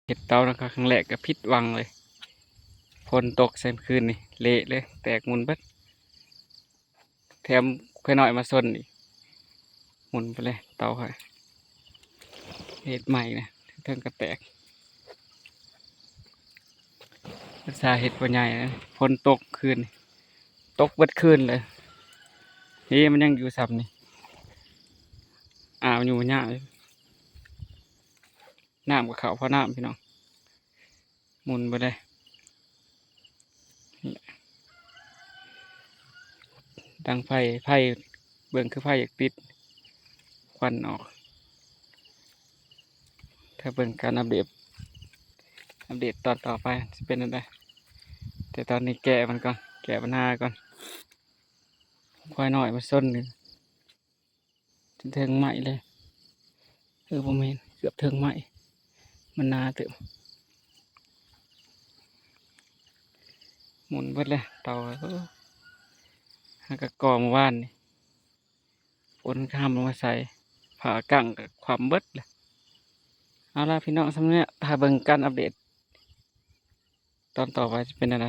ເຮັດເຕົານຳເຂົາຄັ້ງແລກກໍຜິດຫວັງເລີຍ. ຝົນຕົກໃສ່ມື້ຄືນນີ້ເລະເລີຍ ແຕກໝຸ່ນເບິດ. ແຖມຂ້ອຍນ້ອຍມາຊົນອີກ ໝຸ່ນໄປເລີຍເຕົາຂ້ອຍ. ເຮັດໃໝ່ນະ ເທິງກໍແຕກ. ອຸດສ່າເຮັດບໍ່ໃຫຍ່ນະ ຝົນຕົກຄືນນີ້ ຕົກເບິດຄືນເລີຍ. ເອີ ມັນຍັງຢູ່ຊ່ຳນີ້ ອ້າວ ຢູ່ຍາກຢູ່. ນ້ຳກໍເຂົ້າພໍນ້ຳ ພີ່ນ້ອງ ໝຸ່ນເບິດເລີຍ. ດັງໄຟ ໄຟ ເບິ່ງຄືໄຟຢາກຕິດ ຄວັນອອກ. ຖ້າເບິ່ງການອັບເດດ ອັບເດດຕອນຕໍ່ໄປຊິເປັນແນວໃດ. ແຕ່ຕອນນີ້ແກ້ມັນກ່ອນ ແກ້ບັນຫາກ່ອນ. ຄວາຍນ້ອຍມາຊົນນີ້ ຈົນເທິງໄໝ້ເລີຍ. ເອີ ບໍ່ແມ່ນ ເກືອບເທິງໄໝ້ ມັນໜາເຕີບ. ໝຸ່ນເບິດເລີຍເຕົາ. ເອີ ຫາກະກໍມື້ວານນີ້ ຝົນກໍຫ້ຳລົງມາໃສ່ ຜ້າກັ້ງກໍຄວ່ຳເບິດເລີຍ. ເອົາລະ ພີ່ນ້ອງ ຊ່ຳນີ້ ຖ້າເບິ່ງການອັບເດດຕອນຕໍ່ໄປຈະເປັນແນວໃດ.